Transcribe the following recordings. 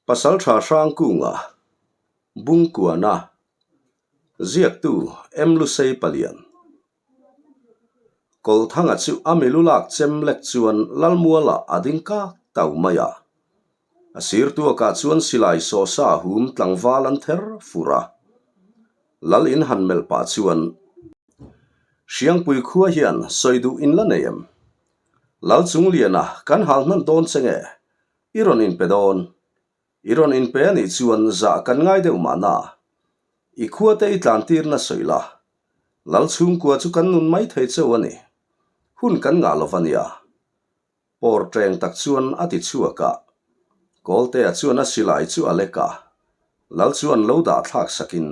Pasaltha Hrangkunga, Bungkuana, Ziaktu M. Lusei Palian. Kawlthanga chu a milu lak chem lek chuan Lalmuala a ding kak tau mai a. A sir tuakah chuan silai sawsa hum tlangval an ther fur a. Lal in han melh pah chuan, Hriangpui khua hian sawi duh in la nei em? Lal Chungliana kan hal hnan dawn che nge? I rawn inpe dawn. I rawn inpe a nih chuan zah kan ngai deuh mahna. I khuate i tlantirna sawi la. Lal chhungkua chu kan nun mai thei cheu a ni. Hun kan ngah lo va nia. Pawr teng tak chuan a ti chhuak a. Kawltea chuan a silai chu a lek a. Lal chuan lo dah thlak sakin,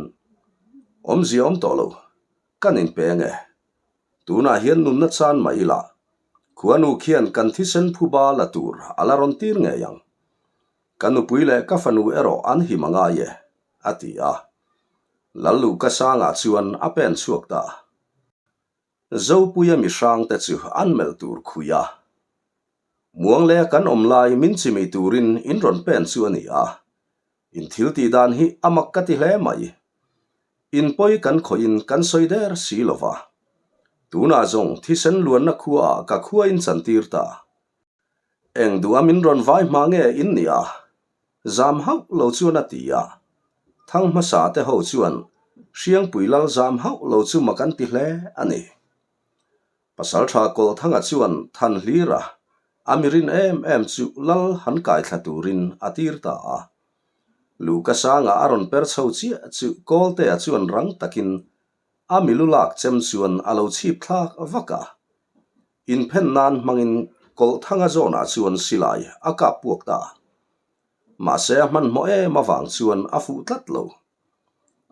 Awmzia awm tawh lo. Kan inpe ange. Tunah hian nunna chan mah ila, khuanu khian kan thisen phuba la tur a la rawn tir ngei ang. Ka nupui leh ka fanu erawh an him a ngai e, a ti a. Lalluhka sangah chuan a pen chhuak ta. Zopuia mihrangte chu an melh tur khui a. Muanglea kan awm lai min chimih turin in rawn pen chu a ni a, in thil tih dan hi a mak ka ti hle mai. In pawi kan khawih in kan sawi der si lo va. Tunah zawng thisen luanna khuaah ka khua in chantir ta. Eng duha min rawn vai hma nge in nih a? Zam hauh lo chuan a ti a. Thang hmasa te ho chuan Hriangpui lal zam hauh lo chu mak an ti hle a ni. Pasalṭha Kawlthanga chuan than hlir a, a mirin em em chu lal han kai thla turin a tir ta a. Luhka sanga a rawn per chho chiah chu Kawltea chuan rang takin a milu lak chem chuan a lo chhip thlak vak a. Inphen nan hmangin Kawlthanga zawnah chuan silai a kap puak ta. Mahse a hmanhmawh em avang chuan a fuh tlat lo.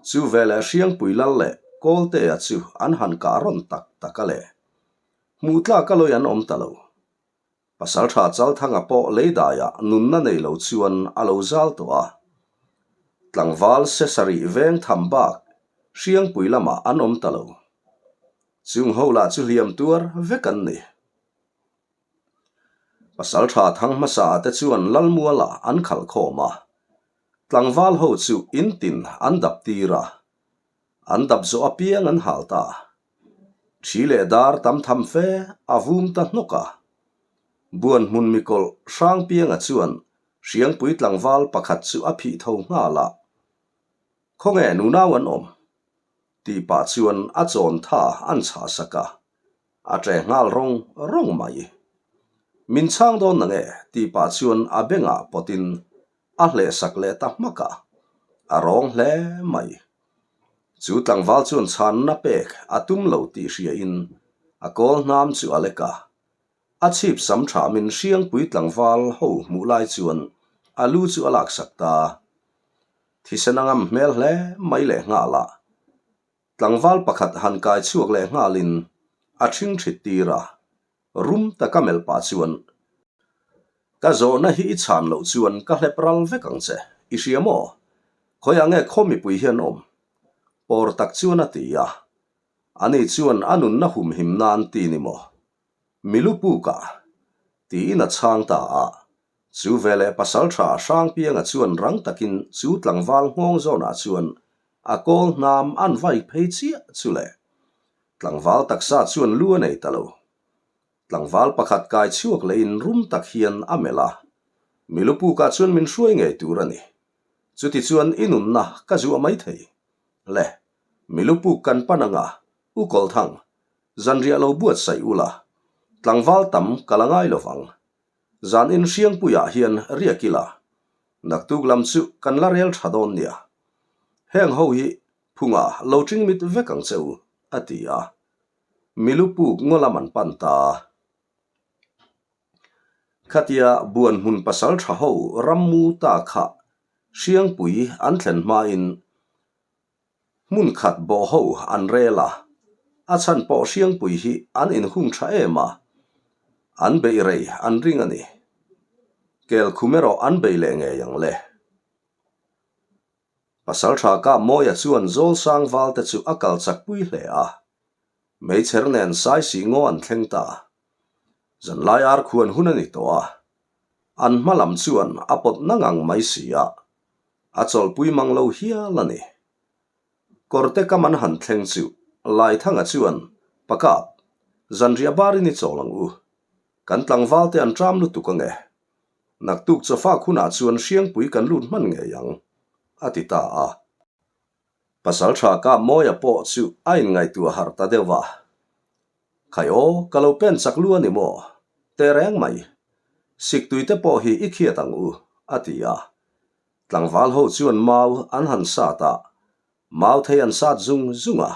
Chu veleh Hriangpui lal leh Kawltea chu an han kah rawn tak tak a le. Hmuh tlak a lawi an awm ta lo. Pasaltha Chalthanga pawh leidaiah nunna nei lo chuan a lo zal tawh a. Tlangval se sarih veng tham bak Hriangpui lamah an awm ta lo. Chung ho lah chu hliam tuar vek an ni. Pasaltha thang hmasa te chuan Lalmuala an khalh khawm a. Tlangval ho chu in tin an dap tir a, an dap zawh apiang an hal ta. Thi leh dar tam tham fe a vum ta hnawk a. Buan hmun mikawlh Hrangpianga chuan Hriangpui tlangval pakhat chu a phih tho nghal a, Khawnge nunau an awm? tih pah chuan a chawn tha an chhah sak a. A ṭe nghal rawng rawng mai. Min chhang dawn nange tih pah chuan a bengah pawtin a hlehsak leh ta hmak a, a rawng hle mai. Chu tlangval chuan chhanna pek a tum lo tih hriain a kawl hnam chu a lek a, a chhip sam thamin Hriangpui tlangval ho hmuh lai chuan a lu chu a laksak ta. Thisen a ngam hmel hle mai leh nghal a. Tlangval pakhat han kai chhuak leh nghalin a ṭhing ṭhit tir a, rum taka melh pah chuan, Ka zawhna hi i chhan loh chuan ka hlep ral vek ang che, i hria maw? Khawiah nge khaw mipui hian awm? Pawr tak chuan a ti a, ani chuan a nunna humhim nan ti ni maw? Milu pukah tiin a chhang ta a, chu veleh pasalṭha Hrangpianga chuan rang takin chu tlangval nghawng zawnah chuan a kawl hnam an vai phei chiah chu le. Tlangval taksa chuan lu a nei ta lo. Tlangval pakhat kai chhuak lehin rum tak hian a melh a, Milu pukah chuan min hruai ngei tur a ni. Chuti chuan i nunna ka zuah mai thei. Le, milu puk kan pan anga, u Kawlthang, Zanriah lo buatsaih ula, tlangval tam ka la ngai lovang. Zan in Hriangpuiah hian riak ila, naktuk lam chu kan la rel tha dawn nia. Heng ho hi phunga lo ṭing mit vek ang che u, a ti a. Milu puk ngaw lam an pan ta. Khatia buan hmun pasal tha ho rammu ta kha Hriangpui an thlen hmain Hmun khat bawh ho an rel a, a chhan pawh Hriangpui hi an inhung tha em a, an beih rei an ring a ni. Kelkhum erawh an bei leh ngei ang le. Pasaltha Kapmawia chuan Zawlsang valte chu a kal chakpui hle a, meichher nen Saisih ngaw an thleng ta. Zanlai ar khuan hun a ni tawh a. An hma lam chuan a pawt na ngang mai si a, a chawlhpui mang lo hial a ni. Kawrte kam an han thleng chu Laithanga chuan, Pakap, zanriah barin i chawl ang u. Kan tlangval te an ṭam lutuk ange. Naktuk chawfak hunah chuan Hriangpui kan lut hman ngei ang, a ti ta a. Pasalṭha Kapmawia pawh chu a inngaihtuah harh ta deuh va. Khai aw, ka lo pen chak lu a ni maw? Teh reng mai. Siktui te pawh hi i khiat ang u, a ti a. Tlangval ho chuan mau an han sat a, mau thei an sat zung zung a.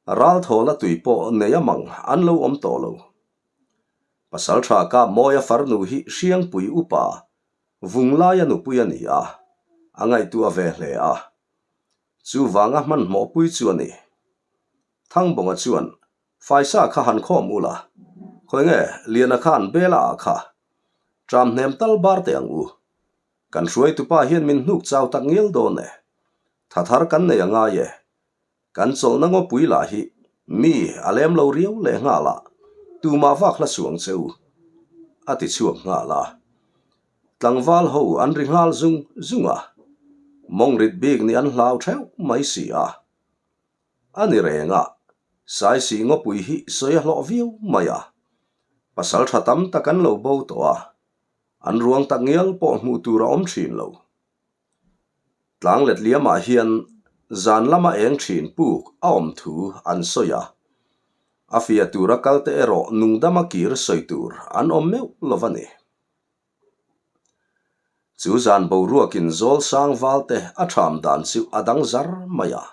Ral thawla tui pawh nei a mang an lo awm tawh lo. Pasalṭha Kapmawia farnu hi Hriangpui upa Vunglaia nupui a ni a, a ngaihtuah ve hle a. Chuvanga hmanhmawhpui chu a ni. Thangbawnga chuan, Faisa kha han khawm ula, khawi nge Liana khan Bela ah kha ṭam hnem tal bar teh ang u. Kan hruaitupa hian min hnuk chau tak ngial dawn e. Tha thar kan nei a ngai e. Kan chawlhna ngawpui lah hi mi a lem lo riau leh nghal a, tumah vak hla suang che u, a ti chhuak nghal a. Tlangval ho an ri nghal zung zung a, mawng rit bik nih an hlau theuh mai si a. A ni reng a, Saisih ngawpui hi sawi a hlawh viau mai a, pasal tha tam tak an lo bo tawh a, an ruang tak ngial pawh hmuh tur a awm thin lo. Tlang let liamah hian zan lama eng thin puk a awm thu an sawi a, a fiah tura kalte erawh nungdama kir sawi tur an awm meuh lo va ni. Chu zan boruakin zawl sang valte a ṭham dan chu a dang zar mai a,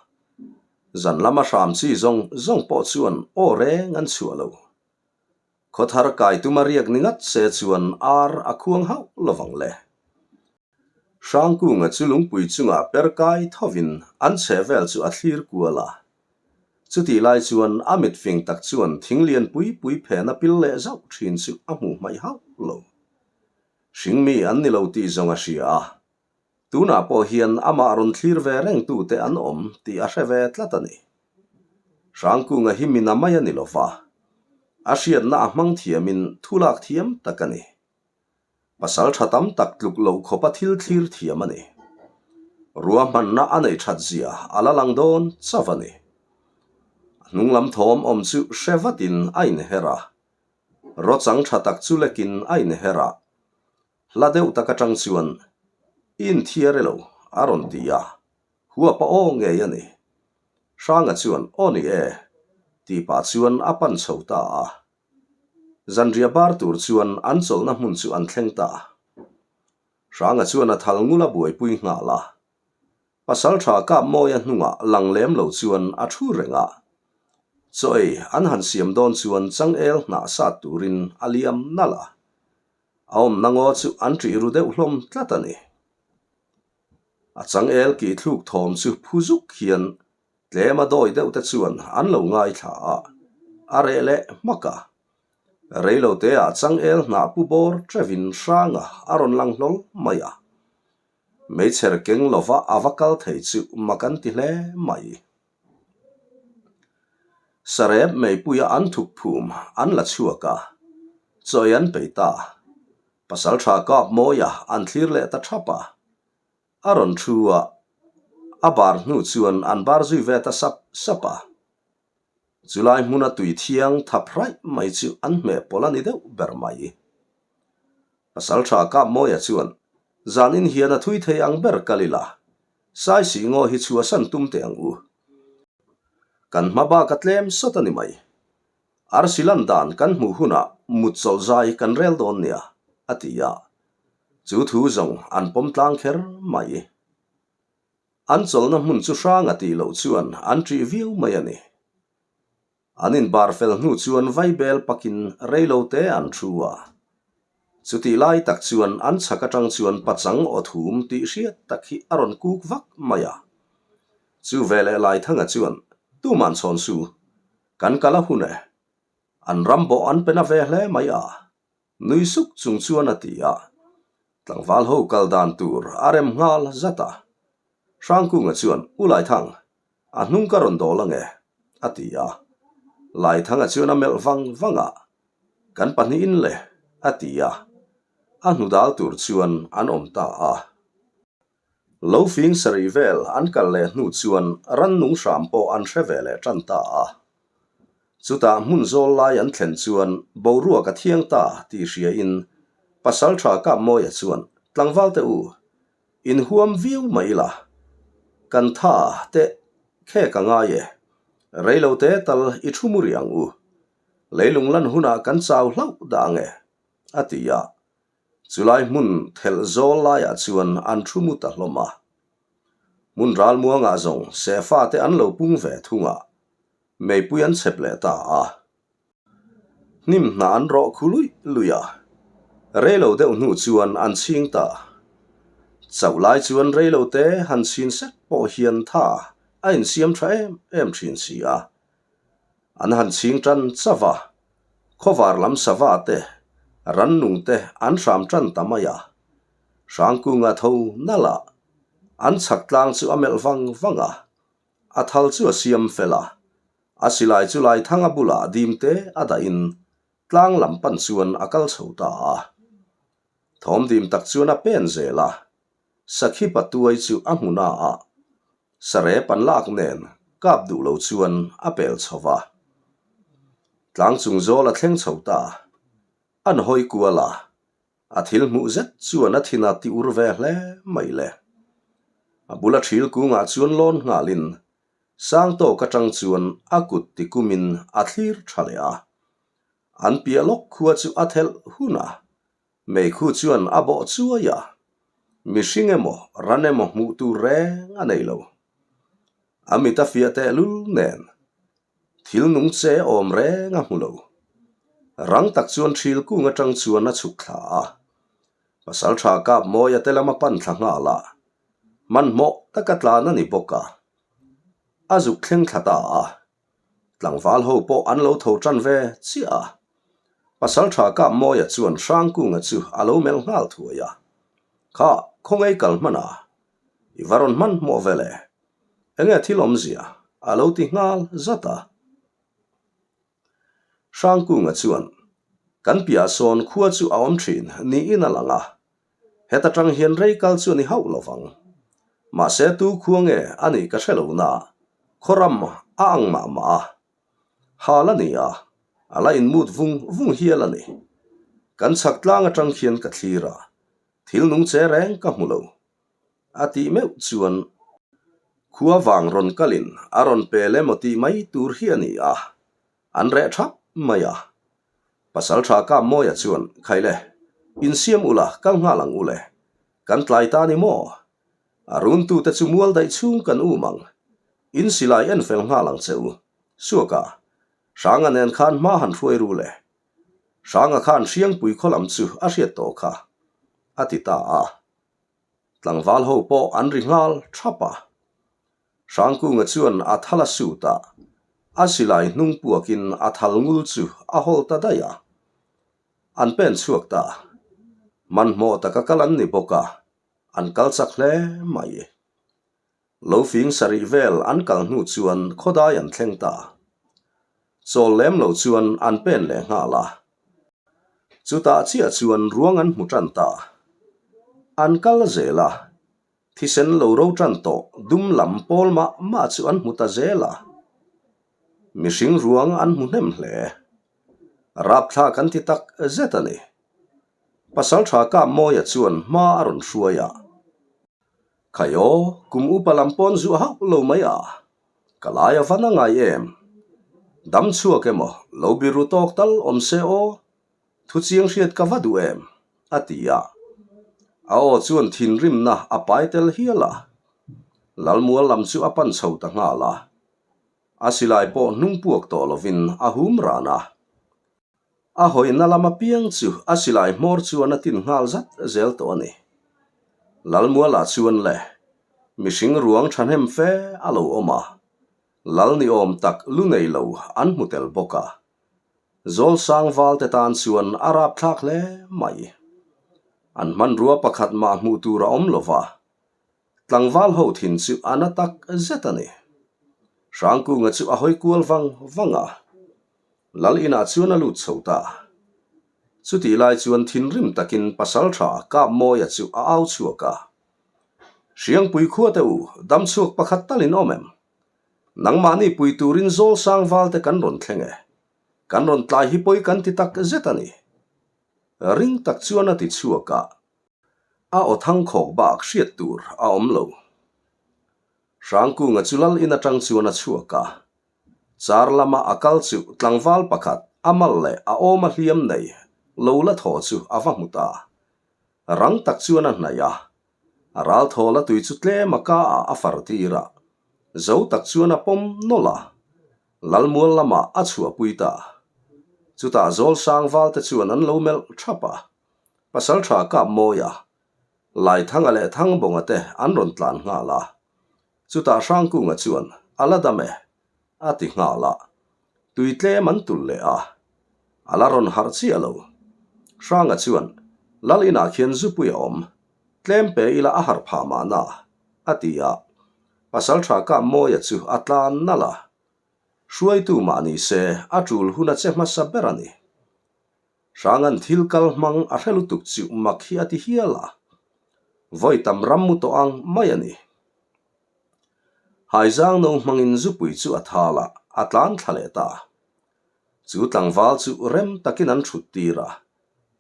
zan lama hram chi zawng zawng pawh chuan aw reng an chhuah lo. Khawthar kai tuma riak ni ngat se chuan ar a khuang hauh lovang le. Hrangkunga chu lungpui chungah per kai thovin an chheh vel chu a thlir kual a. Chutih lai chuan a mit fing tak chuan thing lian pui pui phena pil leh zauh thin chu a hmuh hmaih hauh lo. Hringmi an ni lo tih zawng a hria a, tunah pawh hian amah rawn thlir ve reng tute an awm tih a hre ve tlat a ni. Hrangkunga hi mina mai a ni lo va, a hriatna a hmang thiamin thu lak thiam tak a ni. Pasal tha tam tak tluk loh khawpa thil thlir thiam a ni. Ruahmanna a neih that zia a la lang dawn chauh a ni. A hnung lam thawm awm chu hre vatin a inher a. Rawchang tha tak chu lekin a inher a. Hla deuh tak atang chuan, I inthiar elo? a rawn ti a. Huapa aw ngei a ni. Hranga chuan, Aw ni e, tih pah chuan a pan chho ta a. Zanriah bar tur chuan an chawlhna hmun chu an thleng ta. Hranga chuan a thal ngul a buaipui nghal a. Pasalṭha Kapmawia hnungah lang lem lo chuan a thu reng a. Chaw ei an han siam dawn chuan changel hnah sat turin a liam nalh a. A awmna ngaw chu an ṭih ru deuh hlawm tlat a ni. A changel kih thluk thawm chu phu zuk hian Tlem a dawi deuh te chuan an lo ngaithla a, a reh leh hmak a. Reilo te ah changel hnah pu bawr trevin hranga a rawn lang hlawl mai a. Meichher keng lova a va kal thei chu mak an ti hle mai. Sarep meipuia an thuk phum an la chhuak a, chawi an pei ta. Pasalṭha Kapmawia an thlir leh ta ṭhap a. A rawn thu a, a bar hnu chuan an bar zui ve ta sap sap a. Chulai hmuna tui thiang thap hraih mai chu an hmeh pawlh a ni deuh ber mai. Pasalṭha Kapmawia chuan, Zanin hian a thui thei ang ber kal ila, Saisih ngaw hi chhuahsan tum teh ang u. Kan hma bak a tlem sawt a ni mai. Arsi lan dan kan hmuh hunah mut chawlh zai kan rel dawn nia, a ti a. Chu thu zawng an pawm tlang kher mai. An chawlhna hmun chu hrang a tih loh chuan an ṭih viau mai a ni. An inbar fel hnu chuan vaibel pakin rei lo te an thu a. Chutih lai tak chuan an chhak aṭang chuan pachang aw thum tih hriat tak hi a rawn kuk vak mai a. Chu veleh Laithanga chuan, Tuman chhawn su, Kan kal a hun e. An ram bawh an pe na ve hle mai a. Nui suk chung chuan a ti a. Tlangval ho kal dan tur a rem nghal zat a. Hrangkunga chuan, U Laithang, a hnung ka rawn dawl ange, a ti a. Laithanga chuan a melh vang vang a, Kan pahnihin le, a ti a. A hnudal tur chuan an awm ta a. Lo fing sarih vel an kal leh hnu chuan rannung hram pawh an hre ve leh tan ta a. Chutah hmun zawl lai an thlen chuan boruak a thiang ta tih hriain Pasalṭha Kapmawia chuan tlangval te u, inhuam viau mai ila, kan tha teh khek a ngai e, reilo te tal i thu mu rih ang u, leilung lan hunah kan chau hlauh dah ang e, a ti a. Chulai hmun thelh zawl laiah chuan an thu mu ta hlawm a. Hmun ralmuangah zawng sehfa te an lo pung ve thung a, meipui an chep leh ta a. Hnim hnah an rawh khu luih luih a, reilo deuh hnu chuan an chhing ta. Chauh lai chuan reilo te han chhin sek pawh hian tha a insiam tha em em thin si a. An han chhing tan chauh a, Khawvar lam sava te, rannung te an hram tan ta mai a. Hrangkunga tho nalh a, an chhak tlang chu a melh vang vang a, a thal chu a siam fel a, a silai chu Laithanga bulah dim te a dahin tlang lam pan chuan a kal chho ta a. Thawm dim tak chuan a pen zel a, Sakhi patuai chu a hmu na a, Sarep an lak nen kap duh lo chuan a pel chho va. Tlang chung zawl a thleng chho ta. An hawi kual a, a thil hmuh zet chuan a thin a ti ur ve hle mai le. A bula thil kungah chuan lawn nghalin sang tawk atang chuan a kut ti kumin a thlir tha leh a. An piah lawk khua chu a thelh hun a, Meikhu chuan a bawh chuai a, mihring emaw ran emaw hmuh tur reng a nei lo. A mit a fiah tehlul nen thil nung che awm reng a hmu lo. Rang tak chuan thil kung atang chuan a chhuk thla a, Pasaltha Kapmawia te lama pan thla nghal a, hmanhmawh taka tlan a ni bawk a, a zuk thleng thla ta a. Tlangval ho pawh an lo tho tan ve chiah a. Pasaltha Kapmawia chuan Hrangkunga chu a lo melh nghal thuai a. Kha, khawngei kal hman a? I va rawn hmanhmawh ve le? Enge thil awmzia? a lo ti nghal zat a. Hrangkunga chuan, Kan piah sawn khua chu a awm thin niin a lang a. Heta tang hian rei kal chu a ni hauh lo vang. Mahse tu khua nge a nih ka hre lo na, khawram a ang mah mah a. Hal a ni a, a la inmut vung vung hial a ni. Kan chhak tlang atang khian ka thlir a, thil nung che reng ka hmu lo. A tih meuh chuan khua vang rawn kalin a rawn pel emaw tih mai tur hi a ni a, an reh thap mai a. Pasaltha Kapmawia chuan, Khaile, insiam ula kal nghal ang ule, kan tlai ta ni maw? A runtute chu mual daih chhung kan um ang, in silai en fel nghal ang che u. Suaka, Hranga nen khan hma han hruai ru le. Hranga khan Hriangpui khaw lam chu a hriat tawh kha, a ti ta a. Tlangval ho pawh an ri nghal thap a. Hrangkunga chuan a thal a sut a, a silai hnung puakin a thal ngul chu a hawl ta daih a. An pen chhuak ta. Hmanhmawh taka kal an ni bawk a, an kal chak hle mai. Lo fing sarih vel an kal hnu chuan khawdai an thleng ta. Chawl lem lo chuan an pen leh nghal a. Chutah chiah chuan ruang an hmu tan ta. An kal zel a, thisen lo ro tan tawh dum lam pawl mah mah chu an hmu ta zel a. Mihring ruang an hmu hnem hle. Rapthlak an ti tak zet a ni. Pasaltha Kapmawia chuan hma a rawn hruai a. Khai aw, kum upa lam pawn zuah hauh lo mai a, ka lai a van a ngai em? Dam chhuak emaw, lo biru tawk tal awm se aw, thu chiang hriat ka va duh em? a ti a. A aw chuan thinrimna a pai tel hial a. Lalmual lam chu a pan chho ta nghal a. A silai pawh hnung puak tawh lovin a hum ran a. A hawina lam apiang chu a silai hmawr chuan a tin nghal zat zel tawh a ni. Lalmualah chuan le, mihring ruang thahnem fe a lo awm a, lal ni awm tak lu nei lo an hmu tel bawk a. Zawlsang valte tan chuan a rapthlak hle mai. An hmanrua pakhat mah hmuh tur a awm lo va, Tlangval ho thin chu a na tak zet a ni. Hrangkunga chu a hawi kual vang vang a, Lal inah chuan a lut chho ta. Chutih lai chuan thinrim takin Pasalṭha Kapmawia chu a au chhuak a. Hriangpui khua te u, damchhuak pakhat tal in awm em? Nangmahni pui turin Zawlsang valte kan rawn thleng e. Kan rawn tlai hi pawi kan ti tak zet a ni. Ring tak chuan a ti chhuak a. A aw thang khawk bak hriat tur a awm lo. Hrangkunga chu lal in atang chuan a chhuak a. Char lama a kal chu tlangval pakhat a mal leh a awma hliam nei lo la thaw chu a va hmu ta. Rang tak chuan a hnaih a. A ral thaw la tui chu tlem a ka ah a far tir a. Zo tak chuan a pawm nawlh a. Lalmual lamah a chhuahpui ta. Chutah Zawlsang valte chuan an lo melh thap a. Pasaltha Kapmawia, Laithanga leh Thangbawnga te an rawn tlan nghal a. Chutah Hrangkunga chuan, A la dam e, a ti nghal a. Tui tlem an tulh leh a. A la rawn harh chiah lo. Hranga chuan, Lal inah khian zupui a awm. Tlem pe ila a harh phah mahna, a ti a. Pasaltha Kapmawia chu a tlan nalh a. Hruaitu mah ni se, a tul hun a che hmasa ber a ni. Hranga'n thil kal hmang a hre lutuk chu mak hi a ti hial a, vawi tam ram mu tawh ang mai a ni. Haizang no hmangin zupui chu a thal a, a tlan thla leh ta. Chu tlangval chu rem takin an thut tir a,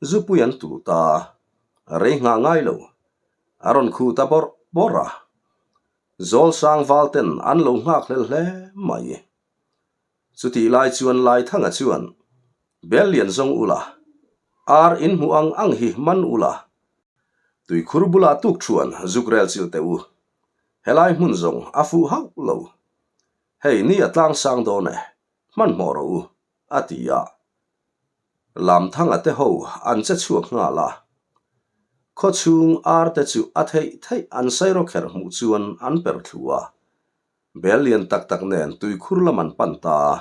zupui an tul ta. Rei nghah ngai lo, a rawn khuh ta bawrh bawrh a. Zawlsang val ten an lo nghak hlel hle mai. Chutih lai chuan Laithanga chuan, Bel lian zawng ula, ar in hmuh ang ang hi man ula, tuikhur bulah tuk thuan zuk rel chilh teh u. Helai hmun zawng a fuh hauh lo. Hei ni a tlang sang dawn e, hmanhmawh rawh u, a ti a. Lamthanga te ho an che chhuak nghal a. Khawchhung ar te chu a theih theih an sairawkherh hmuh chuan an per thlu a. Bel lian tak tak nen tuikhur lam an pan ta a.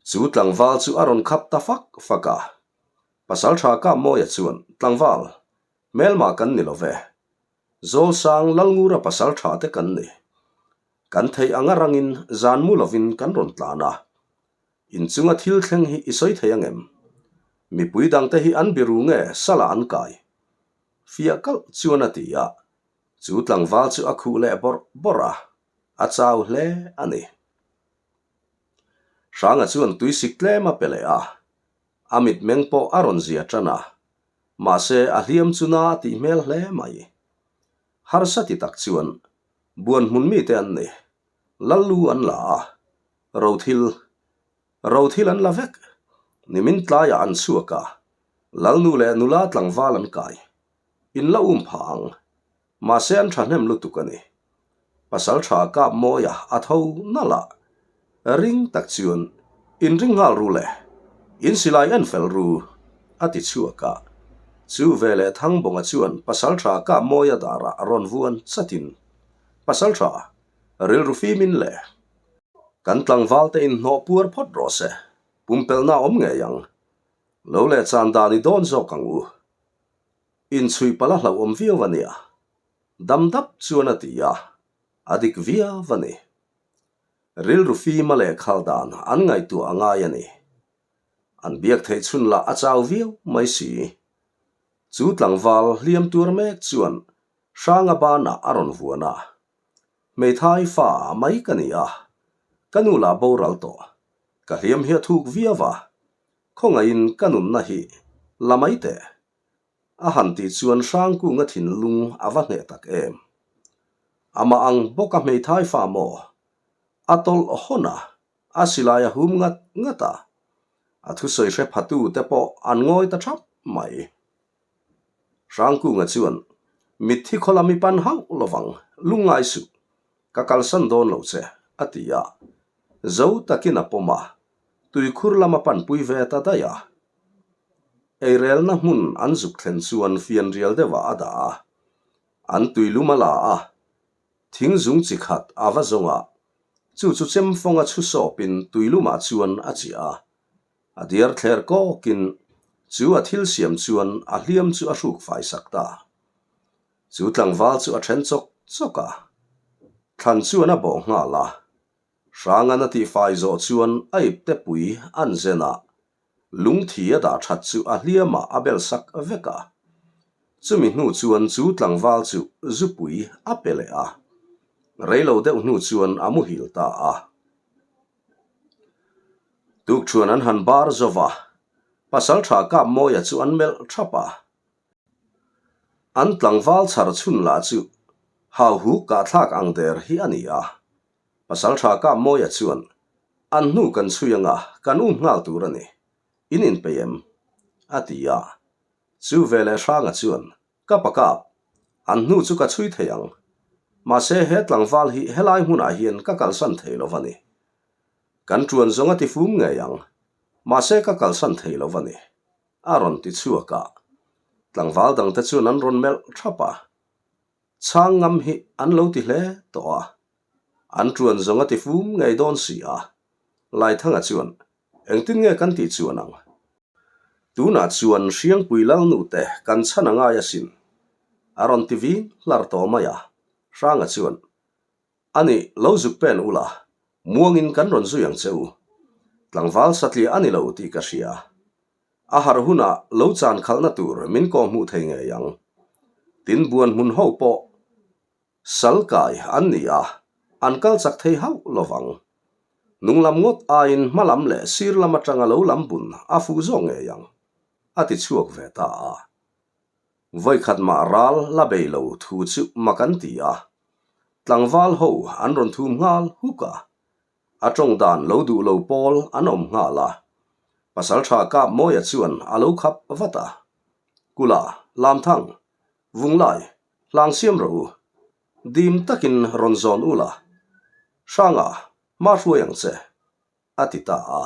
Chu tlangval chu a rawn khap ta fak fak a. Pasaltha Kapmawia chuan, Tlangval, hmelmah kan ni lo ve. Zawlsang Lalngura pasaltha te kan ni. Kan theih anga rangin zan mu lovin kan rawn tlan a. Inchunga thil thleng hi i sawi thei angem? Mipui dangte hi an biru nge salah an kai? Fiah kalh chuan a ti a. Chu tlangval chu a khuh leh bawrh bawrh a, a chau hle a ni. Hranga chuan tuisik tlem a pe leh a, a mitmeng pawh a rawn zia tan a, mahse a hliam chu na a tih hmel hle mai. Harsa ti tak chuan buan hmun mite an ni, Lallu an la a, rothil, rothil an la vek, nimin tlaiah an chhuak a, Lalnu leh nula tlangval an kai. In la um phah ang. Mahse an thahnem lutuk a ni. Pasal tha kap mawia a tho nalh a. Ring tak chuan in ring nghal ru le. In silai en fel ru, a ti chhuak a. Chu veleh Thangbawnga chuan pasal tha kap mawia darah rawn vuan chatin, Pasal tha, rilru fimin le. Kan tlangval te inhnawh puar phawt rawh se. Pumpelhna a awm ngei ang. Lo leh chan dan i dawn zawk ang u. Inchhui palh a hlauhawm viau a nia. Dam dap chuan a ti a, a dik viau a ni. Rilru fima leh khal dan an ngaihtuah a ngai a ni. An biak theih chhun lah a chau viau mai si. Chu tlangval hliam tuar mek chuan Hranga banah a rawn vuan a. Hmeithai fa mai ka ni a, ka nu lah boral tawh. Ka hliam hi a thuk viau a, Khawngaihin ka nunna hi la mai teh. A han tih chuan Hrangkunga thinlung a va hneh tak em. Amah ang bawka hmeithai fa maw? A tawlh hawn a, a silai a hum ngat ngat a. A thusawi hre phatu te pawh an ngawi ta thap mai. Hrangkunga chuan, Mitthi khaw lam i pan hauh lovang, lungngai suh. Ka kalsan dawn lo che, a ti a. Zo takin a pawm a, tuikhur lam a panpui ve ta daih a. Eirelna hmun an zuk thlen chuan fianrial deuhah a dah a. An tuilum a la a, thing zung chi khat a va zawng a, chu chu chemfawnga chhu sawpin tuilumah chuan a chiah a. A diar thler kawkin chu a thil siam chuan a hliam chu a hruk fai sak ta. Chu tlangval chu a then chawk chawk a, thlan chuan a bawh nghal a. Hrangan a tihfai zawh chuan a ipte pui an zen a. Lungthi a dah that chu a hliamah a bel sak vek a. Chumi hnu chuan chu tlangval chu zupui a pe leh a. Reilo deuh hnu chuan a muhil ta a. Tukṭhuan an han bar zo va, Pasalṭha Kapmawia chu an melh ṭhap a. An tlangval chhar chhun lah chu hauhuk kahthlak ang der hi a ni a. Pasalṭha Kapmawia chuan, An hnu kan chhui anga kan um nghal tur a ni. In inpeih em? a ti a. Chu veleh Hranga chuan, Ka pa kap, an hnu chu ka chhui thei ang. Mahse he tlangval hi helai hmunah hian ka kalsan thei lo va ni. Kan ṭuan zawng a ti fum ngei ang. Mahse ka kalsan thei lo va ni. A rawn ti chhuak a. Tlangval dangte chuan an rawn melh ṭhap a. Chhang ngam hi an lo ti hle tawh a. An ṭuan zawng a ti fum ngei dawn si a. Laithanga chuan Engtin nge kan tih chuan ang? Tunah chuan Hriangpui Lalnute kan chhan a ngai asin. A rawn ti vin hlar tawh mai a. Hranga chuan, A nih, lo zuk pen ula, muangin kan rawn zui ang che u. Tlangval satliah a ni lo tih ka hria. A harh hunah lo chan khalhna tur min kawhhmuh thei ngei ang. Tin buan hmun ho pawh Sal kai an ni a, an kal chak thei hauh lo vang. Nung lam ngawt aiin hma lam leh sir lam atanga lo lam bun a fuh zawk ngei ang, a ti chhuak ve ta a. Vawikhat mah ral la bei lo thu chu mak an ti a, tlangval ho an rawn thum nghal huk a, a tawng dan lo duh lo pawl an awm nghal a, Pasaltha Kapmawia chuan a lo khap vat a, Kula, Lamthang, Vunglai, Hlang siam rawh u. Dim takin rawn zawn u la. Hranga, hma hruai ang che, a ti ta a.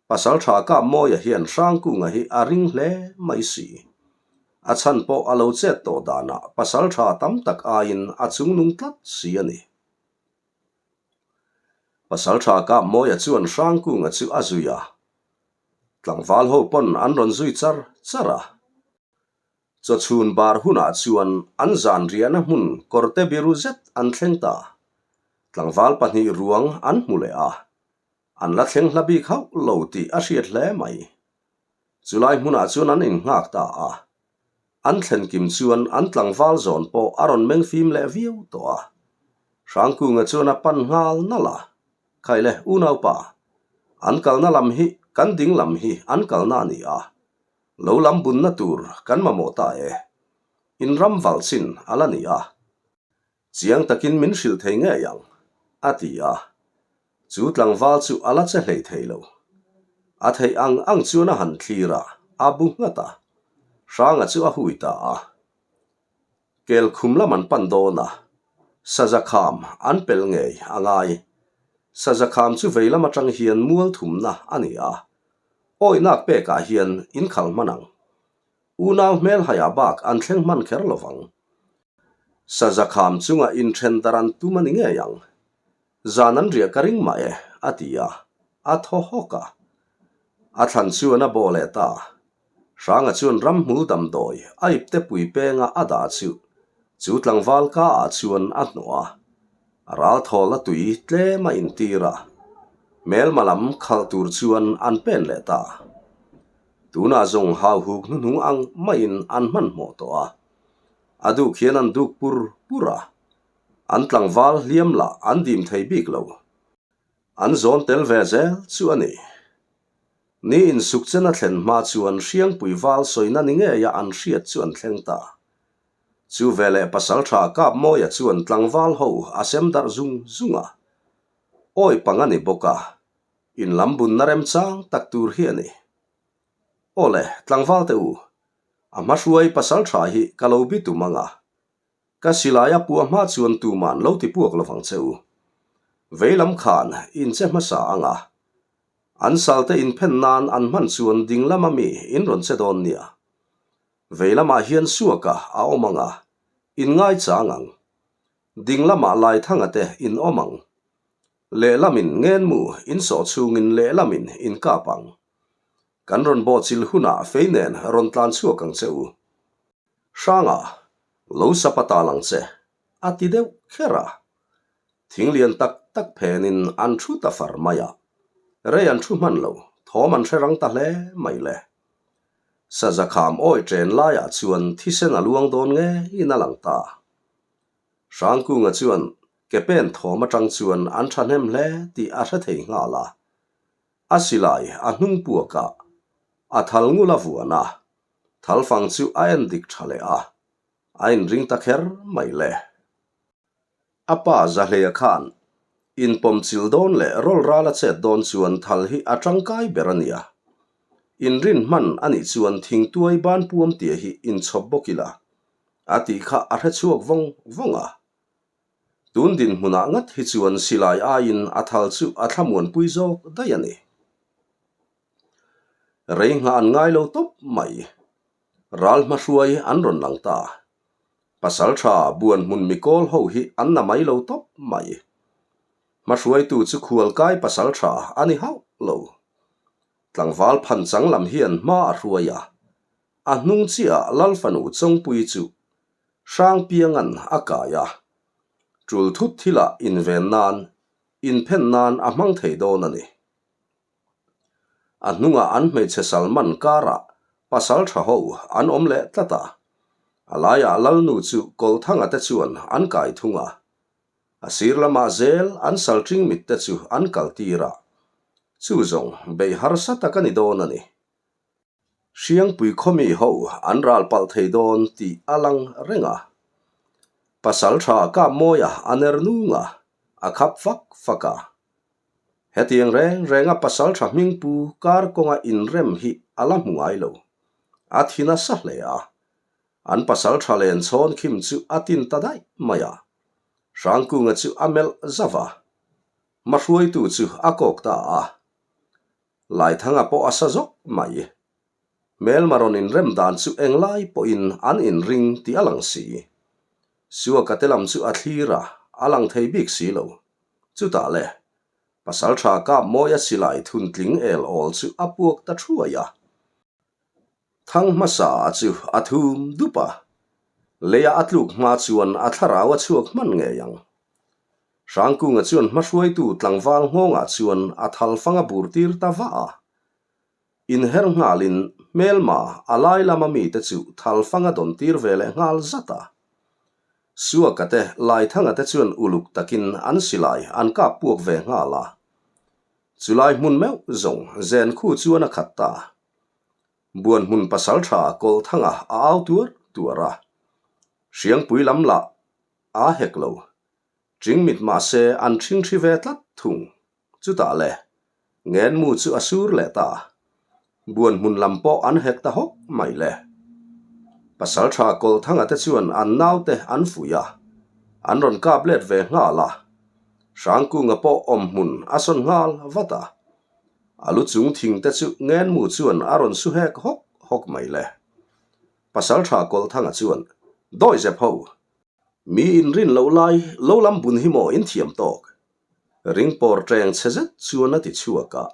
Pasal tha Kapmawia hian Hrangkunga hi a ring hle mai si. A chhan pawh a lo chet tawh danah pasal tha tam tak aiin a chungnung tlat si a ni. Pasal tha Kapmawia chuan Hrangkunga chu a zui a. Tlangval ho pawn an rawn zui char char a. Chawchhun bar hunah chuan an zan riahna hmun kawrte biru zet an thleng ta. Tlangval pahnih ruang an hmu leh a, an la thleng hla bik hauh lo tih a hriat hle mai. Chulai hmunah chuan an innghak ta a, an thlen kim chuan an tlangval zawn pawh a rawn meng fim leh viau tawh a. Hrangkunga chuan a pan nghal nalh a, Khaile unaupa, an kalna lam hi kan ding lam hi an kalna a ni a, Lo lam bunna tur kan mamawh ta e. In ram valh chin a la ni a. Chiang takin min hrilh thei ngei ang, a ti a. Chu tlangval chu a la che hlei thei lo. A theih ang ang chuan a han thlir a, a bu nghat a. Hranga chu a hui ta a. Kel khum lam an pan dawn a, saza kham an pelh ngei a ngai. Saza kham chu vei lam atang hian mual thumna a ni a, awinak pekah hian in khalh hman ang. Unau hmel haiah bak an thleng hman kher lo vang. Saza kham chunga inthen dar an tum a ni ngei ang. Zan an riah ka ring mah e, a ti a, a thaw hawk a. A thlan chuan a bawh leh ta. Hranga chuan ramhmul damdawi a ipte pui penga a dah chu chu tlangval ka ah chuan a hnawh a. A ral thawl a tui tlem a intir a, hmelma lam khalh tur chuan an pen leh ta. Tunah zawng hauhuk hnuhnung ang maiin an hmanhmawh tawh a, a duk hian an duk pur pur a. An tlangval hliam lah an dim thei bik lo. An zawn tel ve zel chu a ni. Ni insuk chen a thlen hma chuan Hriangpui val sawina ni ngeia an hriat chu an thleng ta. Chu veleh Pasaltha Kapmawia chuan tlangval ho a sem darh zung zung a. Awi pang a ni bawk a, in lam bunna remchang tak tur hi a ni. Awle, tlangval te u, a hmahruai Pasaltha hi ka lo bi tum ang a. Ka silai a puah hma chuan tuman lo ti puak lovang che u. Vei lam khan in che hmasa ang a. An salte inphen nan an hman chuan ding lama mi in rawn che dawn nia. Vei lamah hian suaka a awm ang a, in ngaichang ang. Ding lamah Laithanga te in awm ang. Lehlamin ngenmu in sawh chhungin lehlamin in kap ang. Kan rawn bawhchilh hunah fei nen rawn tlan chhuak ang che u. Hranga, lo sapa tal ang che, a ti deuh kher a. Thing lian tak tak phenin an thu ta far mai a. Rei an thu hman lo. thawm an hre rang ta hle mai le. Saza kham awi chen laiah chuan thisen a luang dawn ngeiin a lang ta. Hrangkunga chuan ke pen thawm atang chuan an thahnem hle tih a hre thei nghal a. A silai a hnung puak a, a thal ngul a vuan a, thalfang chu a en dik tha leh a, a inring ta kher mai le. A pa Zahleia khan inpawm chil dawn leh rawl ral a chet dawn chuan thal hi a tangkai ber a nia. Inrin hman a nih chuan thingtuai ban puam tia hi inchhawp bawk ila a tih kha a hre chhuak vawng vawng a. Tun dinhmunah ngat hi chuan silai aiin a thal chu a thlamuanpui zawk daih a ni. Rei nghah an ngai lo tawp mai. Ral hmahruai an rawn lang ta. Pasal tha buan hmun mikawl ho hi an na mai lo tawp mai. Hmahruaitu chu khualkai pasal tha a ni hauh lo. Tlangval phanchang lam hian hma a hruai a, a hnung chiah Lal fanu Chawngpui chu Hrangpianga'n a kai a, tul thut thilah inven nan, inphen nan a hmang thei dawn a ni. A hnungah an hmeichhe Salman karah pasal tha ho an awm leh tlat a, a laiah Lalnu chu Kawlthanga te chuan an kai thung a. A sir lamah zel an salṭing mit te chu an kal tir a, chu zawng beih harsa tak a ni dawn a ni. Hriangpui khawmi ho an ral palh thei dawn tih a lang reng a. Pasal tha Kapmawia a ner nung a, a khap fak fak a. Hetiang reng renga pasal tha hmingpu kar kawnga inrem hi a la hmu ngai lo. A thi nasa hle a. An pasal tha len chhawn khim chu a tin ta daih mai a. Hrangkunga chu a melh zauh a. Hmahruaitu chu a kawk ta a. Laithanga pawh a sa zawk mai. Hmelma rawn inrem dan chu englai pawhin an inring tih a lang si. Suaka te lam chu a thlir a, a lang thei bik si lo. Chutah le, Pasalṭha Kapmawia silai thuntling el awl chu a puak ta thuai a. Thang hmasa chu a thum dup a, leia a tluk hma chuan a thlarau a chhuak hman ngei ang. Hrangkunga chuan hmahruaitu tlangval nghawngah chuan a thal fang a bur tir ta vah a. Inher nghalin hmelma a lai lama mite chu thal fang a dawn tir ve leh nghal zat a. Suaka te Laithanga te chuan uluk takin an silai an kap puak ve nghal a. Chulai hmun meuh zawng zen khu chuan a khat ta. Buan hmun pasaltha Kawlthanga a au tuar tuar a. Hriangpui lam lah a hek lo. Chingmit mahse an ṭhingṭhi ve tlat thung. Chutah le, ngenmu chu a sur leh ta. Buan hmun lam pawh an hek ta hawk mai le. Pasalṭha Kawlthanga te chuan an naute an fuih a, an rawn kap let ve nghal a. Hrangkunga pawh awm hmun a sawn nghal vat a. A lu chung thing te chu ngenmu chuan a rawn su hek hawk hawk mai le. Pasalṭha Kawlthanga chuan, Dawihzep ho! Mi inrin loh lai lo lam bun hi maw in thiam tawk? Ring pawr teng chhe zet chuan a ti chhuak a.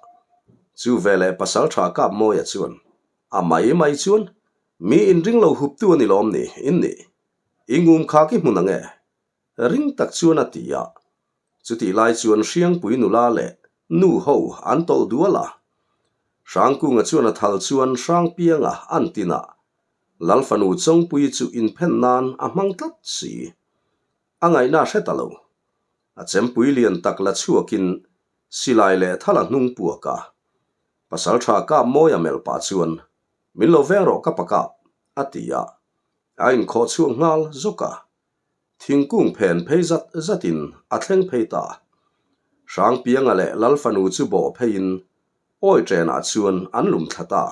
Chu veleh Pasalṭha Kapmawia chuan, A mai mai chuan, mi inring lo huptu a ni lawm ni, in nih? I ngum khak i hmun ang e? Ring tak chuan a ti a. Chutih lai chuan Hriangpui nula leh nu ho an tawlh dual a. Hrangkunga chuan a thal chuan Hrangpianga an tin a, Lal fanu Chawngpui chu inphen nan a hmang tlat si. A ngaihna a hre ta lo. A chempui lian tak la chhuakin silai leh thal a hnung puak a. Pasalṭha Kapmawia melh pah chuan, Min lo veng rawh ka pakap, a ti a. A inkhawh chhuak nghal zawk a. Thingkung phen phei zat zatin a thleng phei ta. Hrangpianga leh Lal fanu chu bawh pheiin Awi ṭenah chuan an lum thla ta.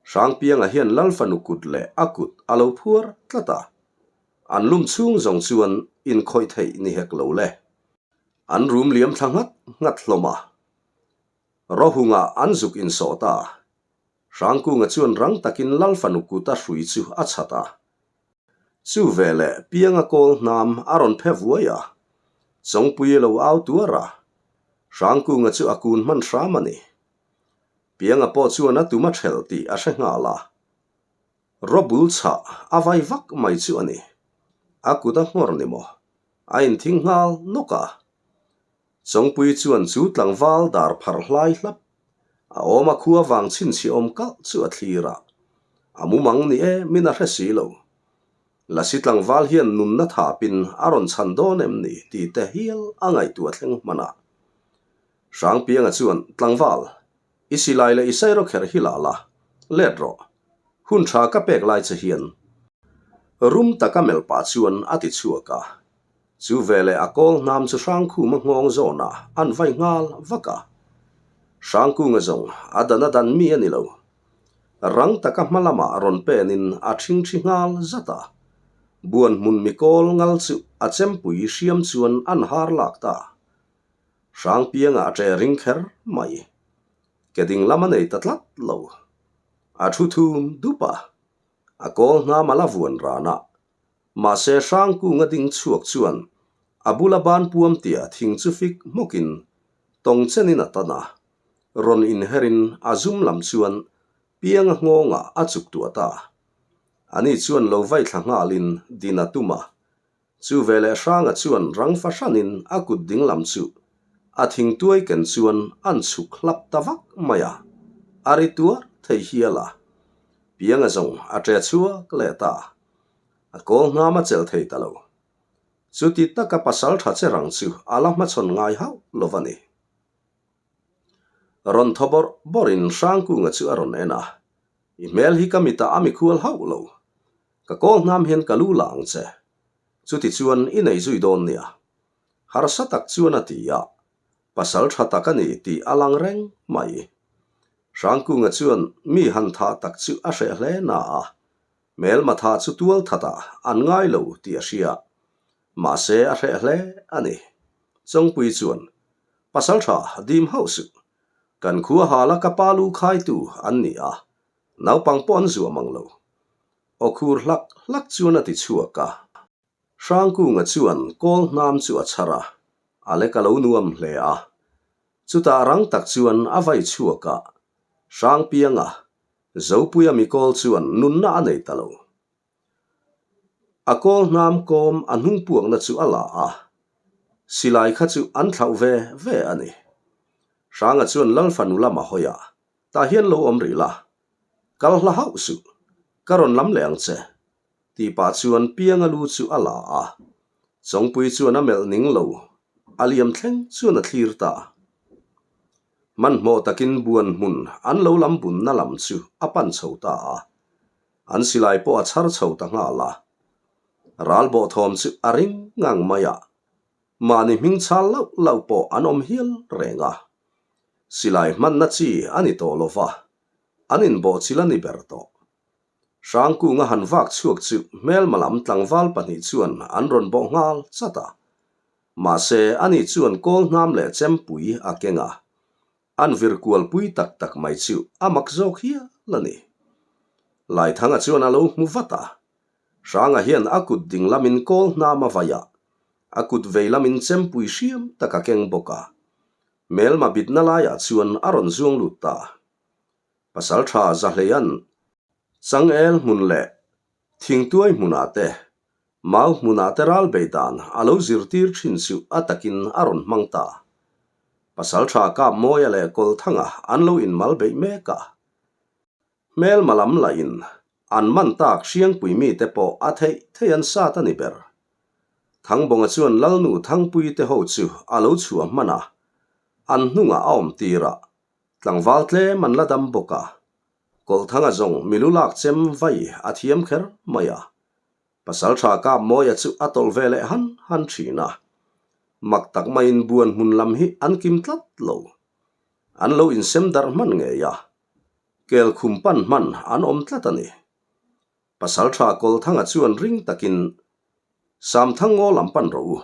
Hrangpianga hian Lal fanu kut leh a kut a lo phuar tlat a. An lum chhung zawng chuan inkhawih theih ni hek lo le. An rum liam thla nghat nghat hlawm a. Rohungah an zuk insawh ta. Hrangkunga chuan rang takin Lal fanu kut a hrui chu a chhat a. Chu veleh Pianga kawl hnam a rawn phe vuai a, Chawngpui lo au tuar a, Hrangkunga chu a kun hman hram a ni. Pianga pawh chuan a tum a ṭhelh tih a hre nghal a, Rawbul chhah a vai vak mai chu a ni. A kut a nghawr ni maw? A inthing nghal nawk a. Chawngpui chuan chu tlangval dar pharh hlai hlap. A awm a khua vang chhinchhiah awm kalh chu a thlir a, a mumang ni emin a hre si lo. Lasi tlangval hian nunna thapin a rawn chhan dawn em ni tih te hial a ngaihtuah thleng hman a. Hrangpianga chuan, Tlangval, i silai leh i sairawkherh hi la la, let rawh. Hun tha ka pek lai che hian. Rum taka melh pah chuan a ti chhuak a. Chu veleh a kawl hnam chu Hrangkhuma nghawng zawnah an vai nghal vak a. Hrangkunga zawng a dan a dan mi a ni lo. Rang taka hma lamah rawn penin a ṭhingṭhi nghal zat a. Buan hmun mi kawl ngal chu a chempui hriam chuan an har lak ta. Hrangpianga a ṭe ring kher mai. Ke ding lam a nei ta tlat lo. A ṭhu thum dup a. A kawl hnam a la vuan ran a. Mahse Hrangkunga ding chhuak chuan a bula ban puam tia thing chu fik hmawkin tawng chenin a tan a, rawn inherin a zum lam chuan pianga nghawngah a chuk tuah ta. Ani chuan lo vai thla nghalin din a tum a, Chu veleh Hranga chuan rang fahranin a kut ding lam chu a thingtuai ken chuan an chhuk hlap ta vak mai a, a ri tuar thei hial a. Pianga zawng a ṭe chhuak leh ta. A kawl hnam a chelh thei ta lo. Chuti taka pasal ṭha che rang chu a la hmachhawn ngai hauh lo va ni. Rawn thaw bawrh bawrhin Hrangkunga chu a rawn en a, I hmel hi ka mitah a mikhual hauh lo. Ka kawl hnam hian ka lu la ang che. Chuti chuan i nei zui dawn nia. Harsa tak chuan a ti a, pasal tha tak a ni tih a lang reng mai. Hrangkunga chuan mi han thah tak chu a hreh hle na a, hmelma thah chu tual that ah an ngai lo tih a hria. Mahse a hreh hle a ni. Chawngpui chuan, Pasal tha dim hauh suh. Kan khua hala ka pa lu khaitu an ni a, Naupang pawh an zuah mang lo. Aw khur hlak hlak chuan a ti chhuak a. Hrangkunga chuan kawl hnam chu a chhar a, a lek a lo nuam hle a. Chutah rang tak chuan a vai chhuak a, Hrangpianga, Zopuia mikawl chuan nunna a nei ta lo. A kawl hnam kawm a hnung puakna chu a la a, silai kha chu an thlauh ve ve a ni. Hranga chuan Lalfanu lam a hawi a, Tah hian lo awm rih la, kal hla hauh suh, ka rawn lam leh ang che, tih pah chuan Pianga lu chu a la a. Chawngpui chuan a melh ning lo, a liam thleng chuan a thlir ta. Hmanhmawh takin buan hmun an lo lam bunna lam chu a pan chho ta a. An silai pawh a chhar chho ta nghal a. Ral bawh thawm chu a ring ngang mai a, mahni hming chhal lauh lauh pawh an awm hial reng a. Silai hmanna chi a ni tawh lo va, an inbawhchilh a ni ber tawh. Hrangkunga han vak chhuak chu hmelma lam tlangval pahnih chuan an rawn bawh nghal chat a. Mahse, ani chuan kawl hnam leh chempui a keng a, an vir kual pui tak tak mai chu a mak zawk hial a ni. Laithanga chuan a lo hmu vat a, Hranga hian a kut ding lamin kawl hnam a vai a, a kut vei lamin chempui hriam tak a keng bawk a. Hmelma bitna laiah chuan a rawn zuang lut ta. Pasal tha Zahleia'n changel hmun leh thingtuai hmunah te, mau hmunah te ral bei dan a lo zirtir thin chu a takin a rawn hmang ta. Pasal tha Kapmawia leh Kawlthanga an lo inmal beih mek a. Hmelma lam lahin an man tak Hriangpui mite pawh a theih theih an sat a ni ber. Thangbawnga chuan Lalnu Thangpui te ho chu a lo chhuah hman a, an hnungah a awm tir a, tlangval tlem an la dam bawk a. Kawlthanga zawng milu lak chem vai a thiam kher mai a. Pasalṭha Kapmawia chu a tawlh ve leh han han ṭhin a. Mak tak maiin buan hmun lam hi an kim tlat lo. An lo insem darh hman ngei a, kel khum pan hman an awm tlat a ni. Pasalṭha Kawlthanga chuan ring takin, Samthang ngaw lam pan rawh u,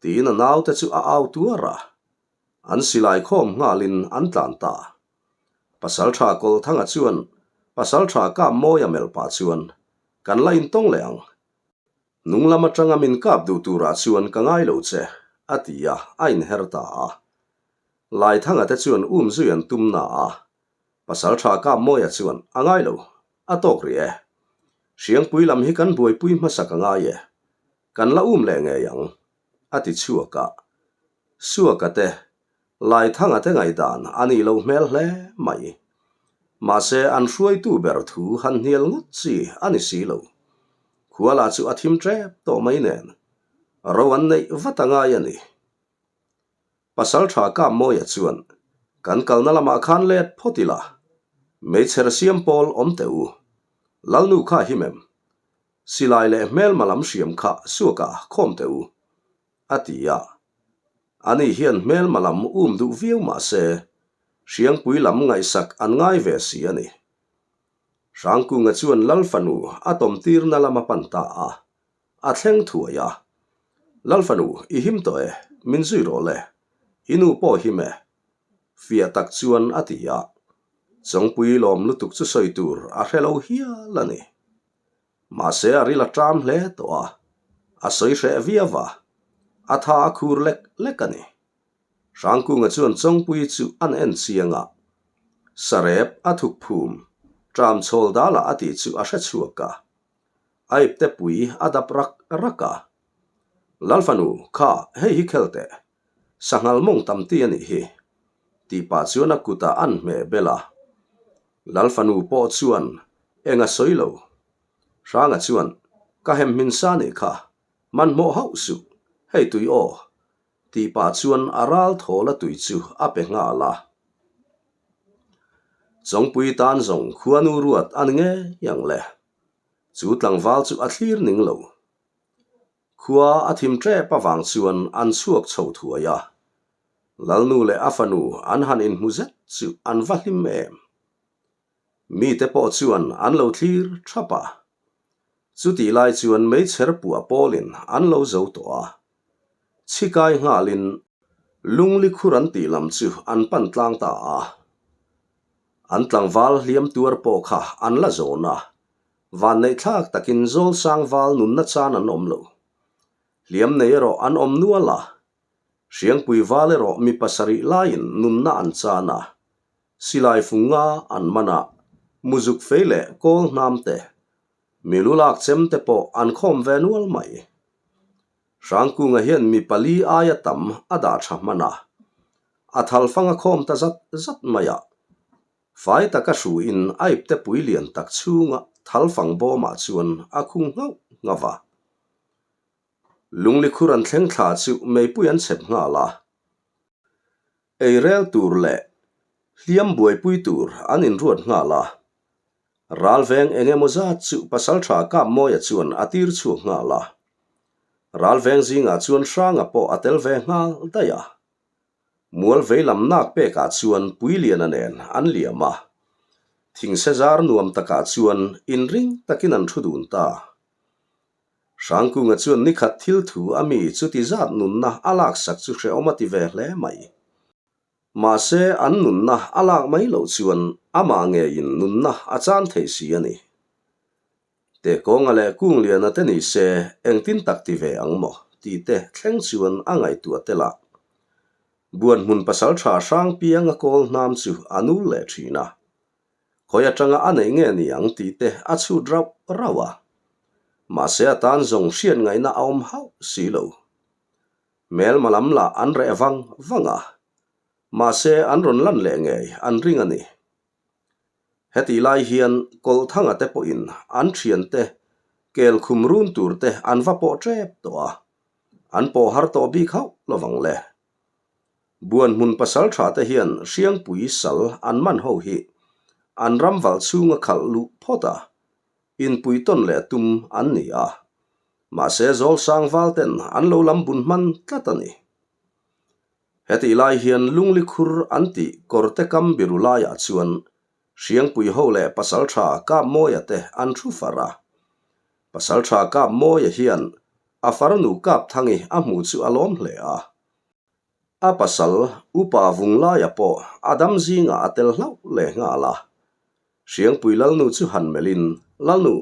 tiin a naute chu a au tuar a. An silai khawm nghalin an tlan ta. Pasalṭha Kawlthanga chuan Pasalṭha Kapmawia melh pah chuan, Kan la intawng leh ang. Hnung lam atanga min kap duh turah chuan ka ngai lo che, a ti a, a inher ta a. Laithanga te chuan um zui an tum na a, Pasalṭha Kapmawia chuan, A ngai lo, a tawk rih e. Hriangpui lam hi kan buaipui hmasa ka ngai e. Kan la um leh ngei ang, a ti chhuak a. Suaka te. Laithanga te ngaihdan a nih loh hmel hle mai. Mahse an hruaitu ber thu han hnial ngawt chi a ni si lo. Khuala chu a thim tep tawh mai nen ro an neih vat a ngai a ni. Pasaltha Kapmawia chuan kan kalna lamah khan let phawt ila, meichher siam pawl awm teh u. Lalnu kha him em? Silai leh hmelma lam hriam kha suaka khawm teh u, a ti a. Ani hian hmelma lam um duh viau mah se, Hriangpui lam ngaihsak an ngai ve si a ni. Hrangkunga chuan Lal fanu a tawmtirna lam a pan ta a, a thleng thuai a. Lal fanu, i him tawh e, min zui rawh le, i nu pawh him e, fiah tak chuan a ti a. Chawngpui lawm lutuk chu sawi tur a hre lo hial a ni. Mahse a ril a ṭam hle tawh a, a sawi hreh viau a, a tha a khur lek lek a ni. Hrangkunga chuan Chawngpuii chu an en chiang a, Sarep a thuk phum, ṭam chhawl dalah a tih chu a hre chhuak a. A ipte pui a dap rak rak a. Lalfanu, kha hei hi khel teh, sanghal mawng tam ti a nih hi, tih pah chuan a kutah an hmeh bel a. Lalfanu pawh chuan eng a sawi lo. Hranga chuan, Ka hem hmin sa nih kha, hmanhmawh hauh suh, hei tui aw, tih pah chuan a ral thawl a tui chu a pe nghal a. Chawngpui tan zawng khuanu ruat a ni ngei ang le. Chu tlangval chu a thlir ning lo. Khua a thim tep avang chuan an chhuak chho thuai a. Lalnu leh a fanu an han inhmu zet chu an va hlim em. Mite pawh chuan an lo thlir thap a. Chutih lai chuan meichher puah pawlin an lo zo tawh a. Chhikai nghalin lungli khur an tih lam chu an pan tlang ta a. An tlangval hliam tuar pawh kha an la zawn a, vanneihthlak takin Zawlsang val nunna chan an awm lo. Hliam nei erawh an awm nual a, Hriangpui val erawh mi pasarih laiin nunna an chan a, silai funga an man a, muzuk fei leh kawl hnam te, mi lu lak chem te pawh an khawm ve nual mai. Hrangkunga hian mi pali aia tam a dah tha hman a, a thalfang a khawm ta zat zat mai a. Fai taka hruin a ipte pui lian tak chhunga thalfang bawmah chuan a khung nghauh nghauh a. Lungli khur an thleng thla chu meipui an chep nghal a. Ei rel tur leh hliam buaipui tur an inruat nghal a. Ralveng eng emaw zat chu Pasaltha Kapmawia chuan a tir chhuak nghal a. Ralveng zingah chuan Hranga pawh a tel ve nghal daih a. Mual vei lam nak pekah chuan Puiliana nen an liam a. Thingse zar nuam takah chuan inring takin an thu dun ta. Hrangkunga chuan nikhat thil thu a mi chuti zat nunna a laksak chu hrehawm a ti ve hle mai. Mahse an nunna a lak mai loh chuan amah ngeiin nunna a chan thei si a ni. Tekawnga leh Kungliana te ni se engtin tak ti ve ang maw tih te thleng chuan a ngaihtuah tel a. Buanhmun pasaltha Hrangpianga kawl hnam chu a nul leh thin a. Khawi atanga a neih nge ni ang tih te a chhut rauh rauh a. Mahse a tan zawng hriat ngaihna a awm hauh si lo. Hmelma lam lah an reh vang vang a. Mahse an rawn lan leh ngei an ring a ni. Hetih lai hian Kawlhthanga te pawhin an thiante kel khum run tur te an va pawh tep tawh a. An pawh har tawh bik hauh lovang le. Buan hmun pasal tha te hian Hriangpui sal an man ho hi an ram valh chhunga khalh luh phawt a, inpui tawn leh tum an ni a. Mahse Zawlsang val ten an lo lam bun hman tlat a ni. Hetih lai hian Lungli khur an tih kawrte kam biru laiah chuan Hriangpui ho leh Pasaltha Kapmawia te an thu far a. Pasaltha Kapmawia hian a farnu Kapthangi a hmuh chu a lawm hle a. A pasal Upa Vunglaia pawh a dam zingah a tel hlauh leh nghal a. Hriangpui Lalnu chu han melhin, Lalnu,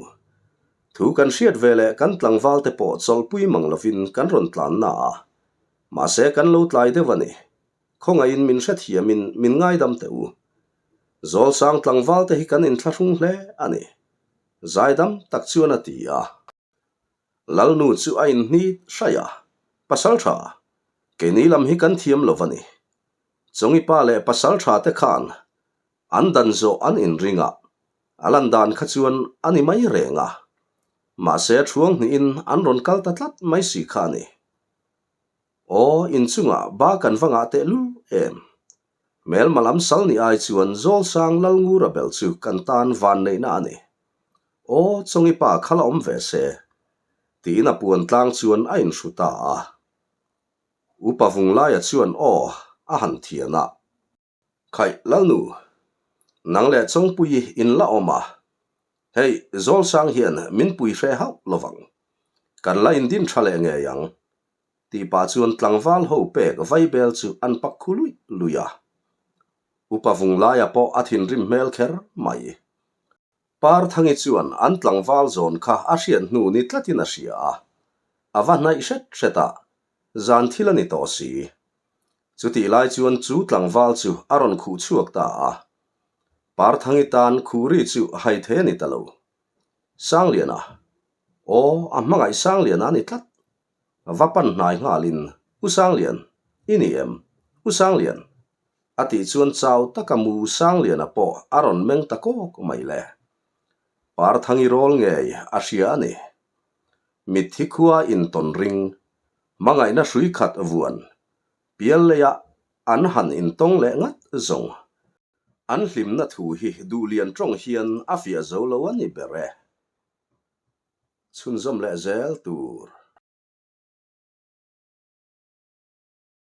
thu kan hriat ve leh kan tlangval te pawh chawlhpui mang lovin kan rawn tlan na a. Mahse kan lo tlai deuh a ni. Khawngaihin min hrethiamin min ngaidam teh u. Zawlsang tlangval te hi kan inthlahrung hle a ni. Zaidam tak chuan a ti a. Lalnu chu a inhnit hraih a, Pasal tha, keini lam hi kan thiam lo va ni. Chawngi pa leh pasalṭha te khan an dan zawh an inring a, a lan dan kha chuan a ni mai reng a. Mahse ṭhuang hnihin an rawn kal ta tlat mai si kha a ni. Aw, inchungah ba kan va ngah tehlul em? Hmelma lam sal ni ai chuan Zawlsang Lalngura bel chu kan tan vanneihna a ni. Aw, Chawngi pa kha la awm ve se, tiin a puan tlang chuan a inhru ta a. Upa Vunglaia chuan aw a han thian a. Khaih Lalnu, nang leh Chawngpuii in la awm a, hei Zawlsang hian min pui hre hauh lovang. Kan la indin tha leh ngei ang, tih pah chuan tlangval ho pek vaibel chu an pak khu luih luih a. Upa Vunglaia pawh a thinrim hmel kher mai. Parthangi chuan an tlangval zawn kha a hriat hnu ni tlatin a hria a, a va hnaih hret hret a, zan thil a ni tawh si. Chutih lai chuan chu tlangval chu a rawn khuh chhuak ta a. Parthangi tan khuh ri chu hai thei a ni ta lo. Sangliana, Aw, a hmangaih Sangliana a ni tlat. Va pan hnai nghalin, U Sanglian, i ni em? U Sanglian, A tih chuan chau taka mu Sangliana pawh a rawn meng ta kawk mai le. Parthangi rawl ngei a hria a ni. Mitthi khua intawn ring, hmangaihna hrui khat vuan, pial leiah an han intawng leh ngat zawng. An hlimna thu hi duhlian tawng hian a fiah zo lo a ni ber e. Chhunzawm leh zel tur.